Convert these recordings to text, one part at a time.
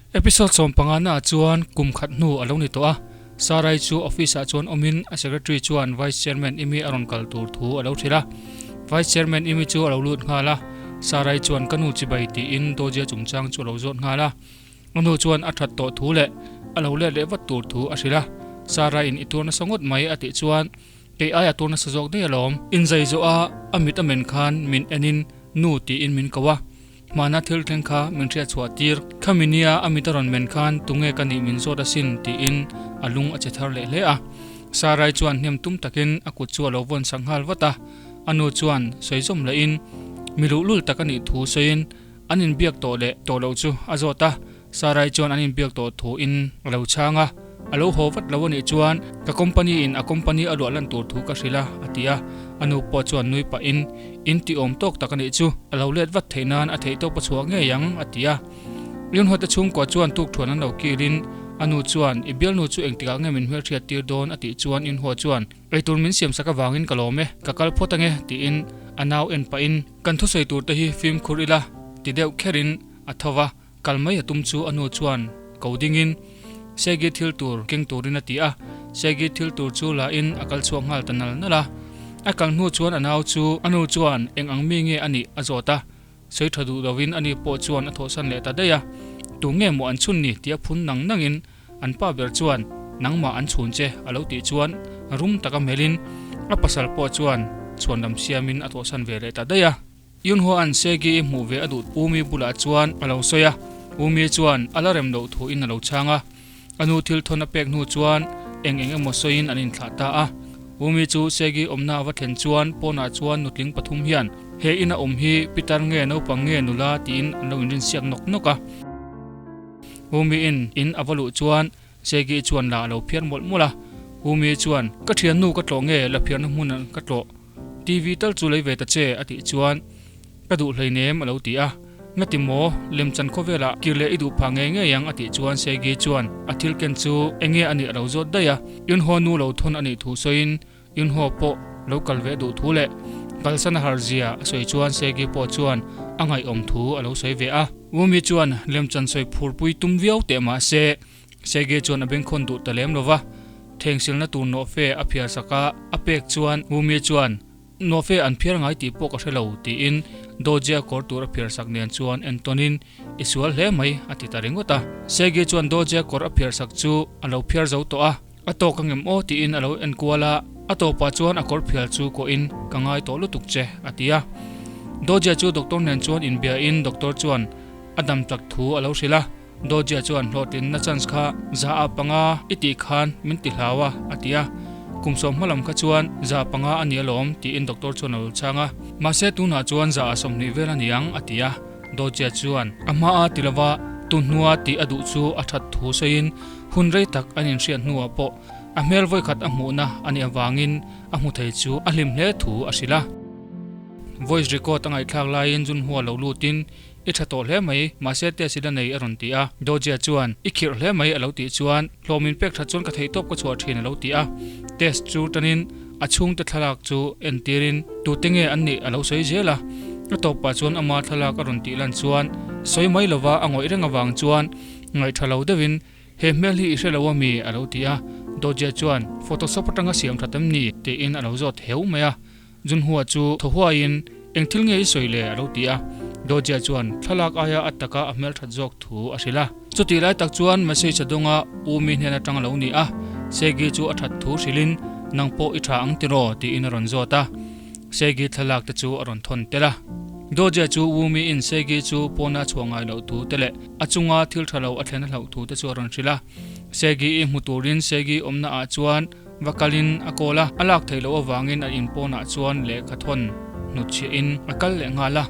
Episode 15 na chuan kum khat hnu alo ni tawh a, Sarai chu office ah chuan awmin a secretary chuan Vice Chairman Imi a rawn kal tur thu alo hrilh a. Vice Chairman Imi chu alo lut nghal a, Sarai chuan ka nu chibai tiin Dawjia chungchang chu alo zawt nghal a. A nu chuan a that tawh thu leh a lo let leh vat tur thu a hrilh a, Sarah in i tur nasa ngawt mai a tih chuan kei aia tur nasa zawk daih alawm. Inzai zawh a a mit a men khan min en in nu tiin min ko a, hmana thil thleng kha min hriat chhuah tir. Khami nia a mit a rawn men khan tunge ka nih min zawt asin tiin a lung a che thar leh hle a. Sarai chuan hnem tum takin a kut chu a lo vawn sak nghal vat a, a nu chuan sawi zawm leh in mi luhlul tak a nih thu sawiin An inbiak tawh leh tawh loh chu a zawt a, Sarai chuan an inbiak tawh thu in a lo chhang a, a lo haw vat lo a nih chuan ka company in a company a luah lan tur thu ka hrilh a, a ti a, a nu pawh chuan nui pah in, in ti awm tawk tak a nih chu, a lo let vat theih nan a theih tawp a chhuak ngei ang, a ti a. Yunho te chhungkua chuan tukthuan an lo kil in a nu chuan i bialnu chu engtikah nge min hmelhriat tir dawn a tih chuan Yunho chuan eitur min siam sak avangin ka lawm e, ka kal phawt ange tiin a nau en pah in Kan thusawi tur te hi fimkhur ila ti deuh kherin a tho va, kal mai a tum chu a nu chuan ko dingin Segi thil tur keng turin a ti a, Segi thil tur chu la in a kal chhuak nghal ta nal nal a. A kal hnu chuan a nau chu a nu chuan eng ang mi nge a nih a zawt a, sawi tha duh lovin ani pawh chuan a thawhsan leh ta daih a, tu nge maw an chhun ni tia phun nang nangin An pa ber chuan, Nangmah an chhun che, a lo tih chuan rum taka melhin a pasal pawh chuan chhuanlam siamin a thawhsan ve leh ta daih a. Yunho-a'n Segi i hmuh ve a duh Umi bulah chuan a lo sawi a, Umi chuan a la rem loh thuin a lo chhang a. A nu thil thawn a pek hnu chuan eng eng emaw sawiin an inthlah ta a. Umi chu Segi awmna a va thlen chuan pawnah chuan nutling pathum hian he ina awm hi pitar nge naupang nge nula tiin an lo inrinsiak nawk nawk a. Umi in in a va luh chuan Segi chuan la a lo phiar mawlh mawlh a. Umi chuan, Ka thiannu ka tlawh nge la phiarna hmun ka tlawh? TV tal chu lei ve ta che a tih chuan, Ka duh hleinem a lo ti a. Ngati maw, lemchan khawvelah kir leh i duh phah ngei ngei ang a tih chuan Segi chuan a thil ken chu enge a nih a lo zawt daih a. Yunho nu lo thawn a nih thu sawiin Yunho pawh lo kal ve duh thu leh kalsan a har zia a sawi chuan Segi pawh chuan a ngaihawm thu a lo sawi ve a. Wumi chuan lemchan sawi phurpui tum viau teh mah se Segi chuan a bengkhawn duh ta lem lo va, thengsilna tur nawhfe a phiar sak a, a pek chuan Wumi chuan Nawhfe an phiar ngai tih pawh ka hre lo tiin Dojia kawr tur a phiar sak nen chuan entawnin I sual hle mai a ti ta ringawt a. Segi chuan Dojia kawr a phiar sak chu a lo phiar zo tawh a. A tawk angem aw tiin a lo en kual a, a tawpah chuan a kawr phial chu kawhin ka ngai tawh lutuk che a ti a. Dawjia chu doctor nen chuan inbia in doctor chuan a dam tak thu a lo hrilh a, Dawjia chuan hlawhtlinna chance kha za a panga i tih khan min ti hlau a a ti a, kum sawm hma lam kha chuan za panga a ni alawm tiin doctor chuan a lo chhang a, mahse tunah chuan za a 20 vel a ni ang a ti a. Dawjia chuan a hma a ti lova tun hnua tih a duh chu a that thu sawiin Hun rei tak an inhriat hnuah pawh a hmel vawikhat a hmuhna a nih avangin a hmu thei chu a hlim hle thu a hrilh a. Voice record a ngaihthlak laiin Junhua lo lutin, I tha tawh hle mai, mahse test i la nei a rawn ti a. Dojia chuan, I khirh hle mai a lo tih chuan, Hlawh min pek that chuan ka theihtawp ka chhuah thin a lo ti a. Test chu tanin a chhungte thlalak chu entirin tute nge an nih a lo sawi zel a. A tawpah chuan ama thlalak a rawn tih lan chuan sawi mai lova a ngawih reng avang chuan Ngaihṭha lo deuhin, He hmel hi i hre lo ami? a lo ti a. Dawjia chuan, Photoshop atanga siam ṭhat em ni? tiin a lo zawt heu mai a. Junhua chu thaw huaiin, Eng thil nge i sawi le? a lo ti a. Dawjia chuan thlalak aia a taka a hmel ṭhat zawk thu a hrilh a. Chutih lai tak chuan message a dawnga Umi hnen aṭang a lo ni a. Segi chu a ṭhat thu hrilhin, Nang pawh i ṭha ang tiraw? tiin a rawn zawt a. Segi thlalak te chu a rawn thawn tel a. Dawjia chu Umi in Segi chu pawna chhuah ngai loh thu te leh A chunga thil tha lo a thlen a hlauh thu te chu a rawn hrilh a. Segi i hmu turin Segi awmna ah chuan va kalin a kawl a, a lak theih loh avangin a in pawnah chuan lehkha thawn hnutchhiah in a kal leh nghal a.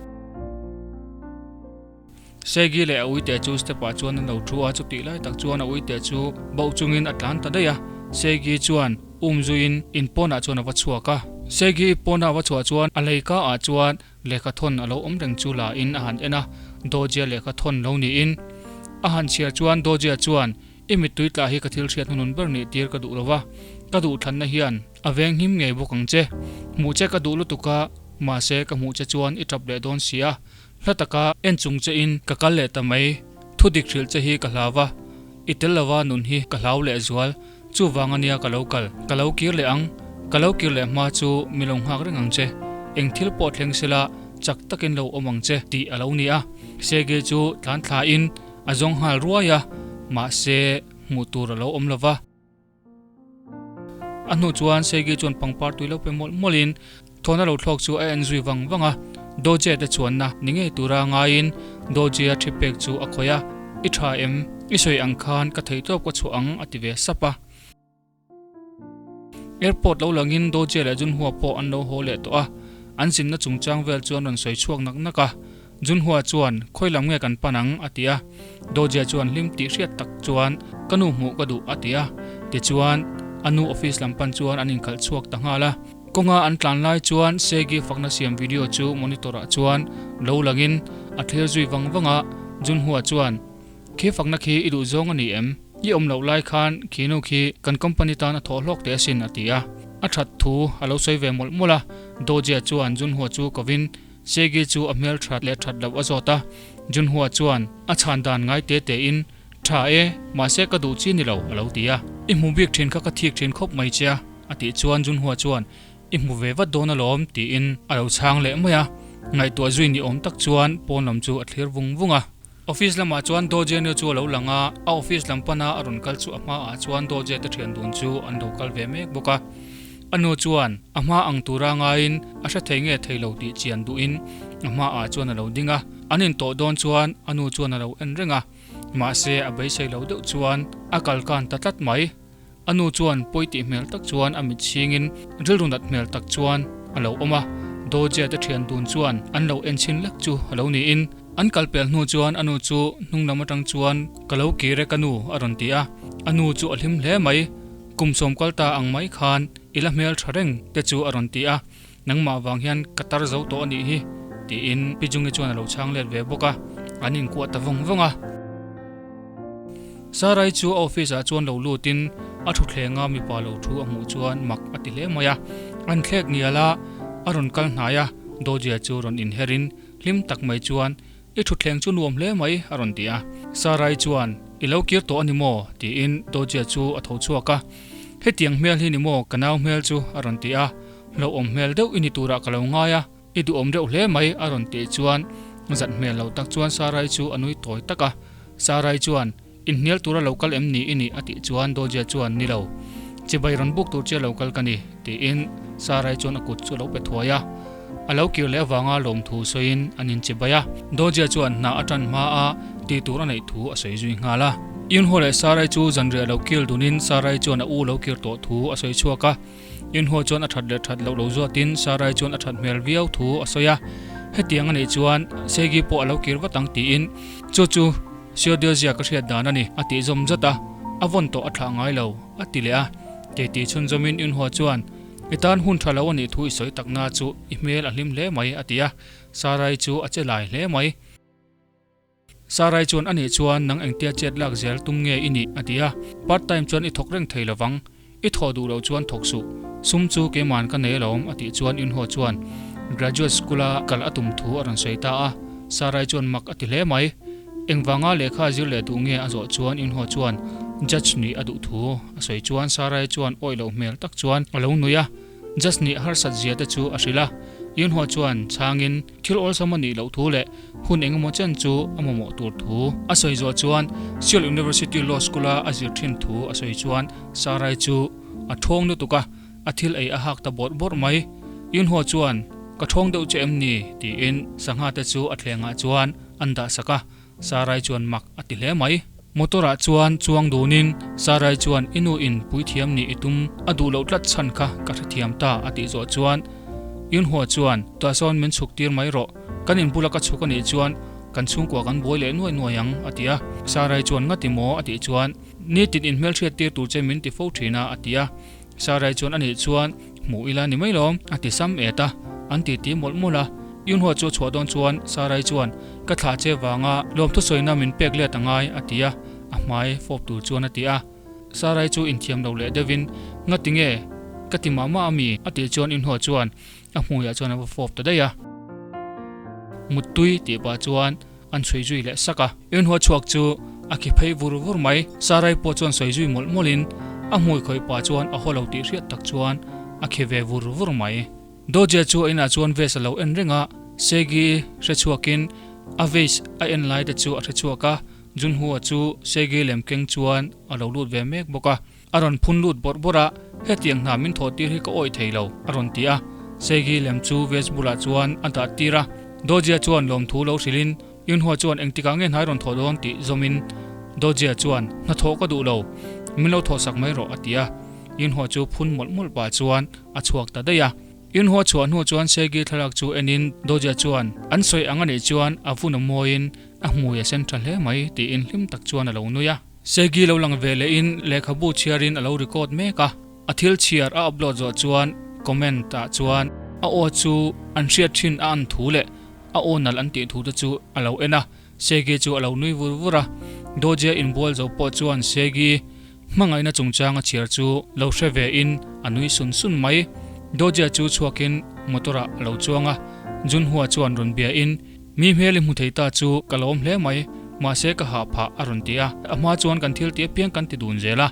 Segi leh a uite chu step ah chuan an lo thu a, chutih lai tak chuan a uite chu bauh chungin a tlan ta daih a. Segi chuan um zuiin in pawnah chuan a va chhuak a. Segi pawna a va chhuah chuan a leika ah chuan Lehkha thawn a lo awm reng chu la in a han en a, Dawjia lehkha thawn lo niin. A han chhiar chuan Dawjia chuan, I mittui tlah hi ka thil hriat hnunun ber nih tir ka duh lo va, ka duh thlanna hian a veng him ngei bawk ang che. Hmuh che ka duh lutuk a, mahse ka hmuh che chuan i tap leh dawn si a, hla taka en chung che in ka kal leh ta mai. Thu dik hrilh che hi ka hlau va, i tel lova nun hi ka hlau lehzual, chuvang ania ka lo kal, ka lo kir leh ang, ka lo kir leh hma chu mi lo nghak reng ang che, eng thil pawh thleng sela chak takin lo awm ang che tih a lo ni a. Sege chu tlan thlain a zawng nghal ruai a, mahse hmuh tur a lo awm lova. A hnu chuan Seigi chuan pangpar tui lo pe mawlh mawlhin thawhna lo thlawk chu a en zui vang vang a, Doje te chuanna ni ngei tura ngaiin Doje-a thi pek chu a khawih a, I tha em? I sawi ang khan ka theihtawp ka chhuah ang a ti ve sap a. Airport lo langin Doje leh Junhua pawh an lo haw leh tawh a, an zinna chungchang vel chu an rawn sawi chhuak nak nak a. Junhua chuan, Khawi lam nge kan pan ang? a ti a. Dojia chuan hlim tih hriat tak chuan, Ka nu hmuh ka duh, a ti a. Tichuan, a nu office lam pan chuan an inkhalh chhuak ta nghal a. Kawnga an tlan lai chuan Segi fakna siam video chu monitor ah chuan lo langin a thlir zui vang vang a. Junhua chuan, Khi fakna khi i duh zawng a ni em? I awm loh lai khan khi nu khi kan company tan a thawh hlawk teh asin, a ti a. A that thu a lo sawi ve mawlh mawlh a. Dojia chuan Junhua chu kovin, Segi chu a hmel that leh that loh a zawt a, Junhua chuan a chhan dan ngai te tein, Tha e, mahse ka duh chi ni lo, a lo ti a. I hmu bik thin kha ka thik thin khawp mai che a, a tih chuan Junhua chuan, I hmu ve vat dawn alawm, tiin a lo chhang leh mai a. Ngaihtuah zui ni awm tak chuan pawn lam chu a thlir vung vung a. Office lamah chuan Doje nu chu a lo lang a, a office lam pana a rawn kal chu a hmaah chuan Doje te thian dun chu an lo kal ve mek bawk a. A nu chuan a hma ang tura ngaiin a hre thei nge thei lo tih chian duhin a hmaah chuan a lo ding a, an intawh dawn chuan a nu chuan a lo en reng a, mahse a beisei lo deuh chuan a kal kan ta tlat mai. A nu chuan pawi tih hmel tak chuan a mit chhingin rilru nat hmel tak chuan a lo awm a, Dawjia te thian dun chuan an lo en chhin lek chu a lo niin. An kal pel hnu chuan a nu chu hnung lam atang chuan Ka lo kir e ka nu a rawn ti a, a nu chu a hlim hle mai. Kum sawm kal ta ang mai khan i la hmel tha reng te chu a rawn ti a, nangmah vang hian ka tar zo tawh a nih hi tiin Pi Jungi chuan a lo chhang let ve bawk a, an inkuah ta vawng vawng a. Sarai chu a office ah chuan lo lutin a thuthlenga mipa lo thu a hmuh chuan mak a ti hle mai a, an thlek ngial a, a rawn kal hnai a, Dawjia chu rawn inherin hlim tak mai chuan I thutthleng chu nuam hle mai, a rawn ti a. Sarai chuan, I lo kir tawh a ni maw? tiin Dawjia chu a tho chhuak a. Hetiang hmel hi ni maw ka nau hmel chu? a rawn ti a. Hlauhawm hmel deuh i ni turah ka lo ngai a, i duhawm deuh hle mai, a rawn tih chuan zat hmel lo tak chuan Sarai chu a nui tawi tak a. Sarai chuan, Inhnial tura lo kal em ni i nih? a tih chuan Dawjia chuan, Ni lo. Chibai rawn buk tur che lo kal ka ni, tiin Sarai chuan a kut chu a lo pe thuai a. A lo kir leh avanga lawmthu sawiin an inchibai a. Dawjia chuan hna a tan hma a tih tur a neih thu a sawi zui nghal a. Yunho leh Sarai chu zanriah lo kil dunin Sarai chuan a u lo kir tawh thu a sawi chhuak a. Yunho chuan a that leh that loh lo zawtin Sarai chuan a that hmel viau thu a sawi a. Hetiang a nih chuan Segi pawh a lo kir vat ang tiin chu chu Siodiozia ka hriat dan a ni, a tih zawm zat a, a vawn tawh a thlah ngai lo, a ti leh a. Keiti chhunzawmin Yunhua chuan, I tan hun tha lo a nih thu i sawi takna chu i hmel a hlim hle mai, a ti a. Sarai chu a che lai hle mai. Sarai chuan, A nih chuan nang engtia chet lak zel tum nge i nih? a ti a. Part time chuan i thawk reng thei lovang. I thawh duh loh chuan thawk suh. Sum chu keiman ka nei alawm, a tih chuan Yunhua chuan graduate school-a kal a tum thu a rawn sawi ta a. Sarai chuan mak a ti hle mai. Engvanga lehkha zir leh duh nge a zawh chuan Yunhua chuan judge nih a duh thu a sawi chuan Sarai chuan awih loh hmel tak chuan a lo nui a. Judge nih harsat zia te chu a hrilh a. Yunhua chuan chhangin thil awlsam a nih loh thu leh Hun engemaw chen chu a mamawh tur thu a sawi zawh chuan Seoul University Law School-a a zir thin thu a sawi chuan Sarai chu a thawng lutuk a, a thil ei a hak ta bawrh bawrh mai. Yunho chuan, Ka thawng deuh che em ni? tiin sangha te chu a thlengah chuan an dah sak a, Sarai chuan mak a ti hle mai. Motor-ah chuan chuang dunin Sarai chuan i nu in puithiam nih i tum a duh loh tlat chhan kha ka hrethiam ta a tih zawh chuan Yunhua chuan tah sawn min chhuk tir mai rawh, kan inbula ka chhuk a nih chuan kan chhungkua kan buai leh nuai nuai ang a ti a. Sarai chuan ngati maw a tih chuan nitin inhmelhriat tir tur che min ti fo thin a a ti a. Sarai chuan a nih chuan hmuh ila ni mai lawm a ti sam et a, an ti ti mawlh mawlh a. Yunhua chu a chhuah dawn chuan Sarai chuan ka thlah che vanga lawmthu sawina min pek let a ngai a ti a, a hmai fawp tur chuan a ti a. Sarai chu inthiam lo leh deuhin Ngati nge? Ka ti mah mah a mi? a tih chuan Yunhua chuan a hmuiah chuan a va fawp ta daih a. Muttui tih pah chuan. an chhui zui leh sak a. Eunhua chhuak chu a khi phei vur vur mai. Sarai pawh chuan sawi zui mawlh mawlhin a hmui khawih pah chuan a haw lo tih hriat tak chuan a khi ve vur vur mai. Dawjia chu a inah chuan vase a lo en reng a, Segi hre chhuakin a vase a en lai te chu a hre chhuak a, Junhua chu Segi lem keng chuan a lo lut ve mek bawk a. A rawn phun lut bawrh bawrh a, Hetiang hna min thawh tir hi ka awih thei lo, a rawn ti a. Segi lem chu vase bulah chuan a dah tir a. Dawjia chuan lawmthu lo hrilhin Yunhua chuan engtikah nge hnai rawn thawh dawn tih zawmin Dawjia chuan hnathawh ka duh lo, min lo thawhsak mai rawh a ti a. Yunhua chu phun mawlh mawlh pah chuan a chhuak ta daih a. Yunhua chhuah hnu chuan Segi thlalak chu enin Dawjia chuan an sawi ang a nih chuan a vun a mawiin a hmui a sen tha hle mai tiin hlim tak chuan a lo nui a. Segi lo lang ve lehin lehkhabu chhiarin a lo record mek a, a thil chhiar a upload zawh chuan comment ah chuan a aw chu an hriat thin a an thu leh a aw nalh an tih thu te chu a lo en a, Segi chu a lo nui vur vur a, Dawjia inbual zo pawh chuan Segi hmangaihna chungchang a chhiar chu lo hre ve in a nui sun sun mai. Dawjia chu chhuakin motor ah a lo chuang a, Junhua chuan rawn bia in Mi hmel i hmu thei ta chu ka lawm hle mai, mahse ka hah phah a rawn ti a, a hma chuan kan thil tih apiang kan ti dun zel a,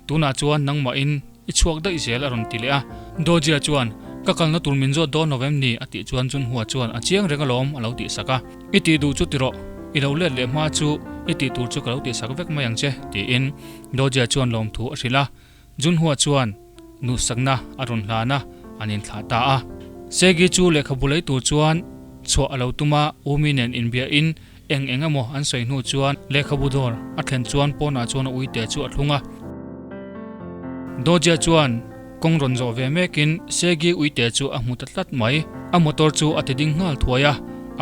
tunah chuan nangmahin i chhuak daih zel a rawn ti leh a. Dawjia chuan, Ka kalna tur min zawt dawn lo em ni? a tih chuan Junhua chuan a chiang reng alawm a lo tih sak a. I tih duh chu ti rawh, i lo let leh hma chu i tih tur chu ka lo tih sak vek mai ang che, tiin Dawjia chuan lawmthu a hrilh a. Junhua chuan nuhsakna a rawn hlan a, an inthlah ta a. Segi chu lehkhabu lei tur chuan chhuah a lo tum a, Umi nen inbiahin eng eng emaw an sawi hnu chuan lehkhabu dawr a thlen chuan pawnah chuan a uite chu a thlung a. Dawjia chuan kawng rawn zawh ve mekin Segi uite chu a hmu ta tlat mai. A motor chu a ti ding nghal thuai a,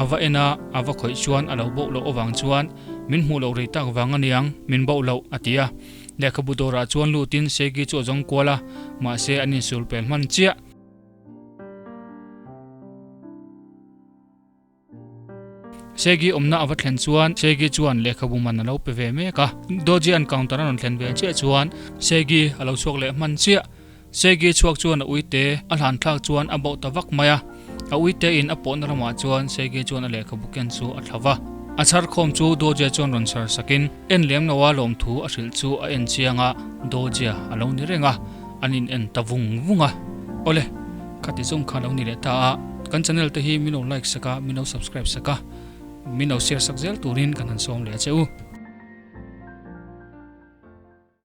a va en a, a va khawih chuan a lo boh loh avang chuan min hmuh loh rei tak vang aniang min boh loh a ti a. Lehkhabu dawrah chuan lutin Segi chu a zawng kual a, mahse an insul pel hman chiah. Segi awmna a va thlen chuan Segi chuan lehkhabu man a lo pe ve mek a. Doji-a'n counter a rawn thlen ve chiah chuan Segi a lo chhuak leh hman chiah. Segi chhuak chuan a uite a hlan thlak chuan a bauh ta vak mai a. A uite in a pawhna ramah chuan Segi chuan a lehkhabu ken chu a thla va. A chhar khawm chu Dojia chuan rawn chhar sakin en lem lo a lawmthu a hrilh chu a en chiang a, Dojia a lo ni reng a, an in en ta vung vung a. Awle, khati zawng kha lo ni leh ta a, kan channel te hi min lo like sak a, min lo subscribe sak a, min lo share sak zel turin kan han sawm leh a che u.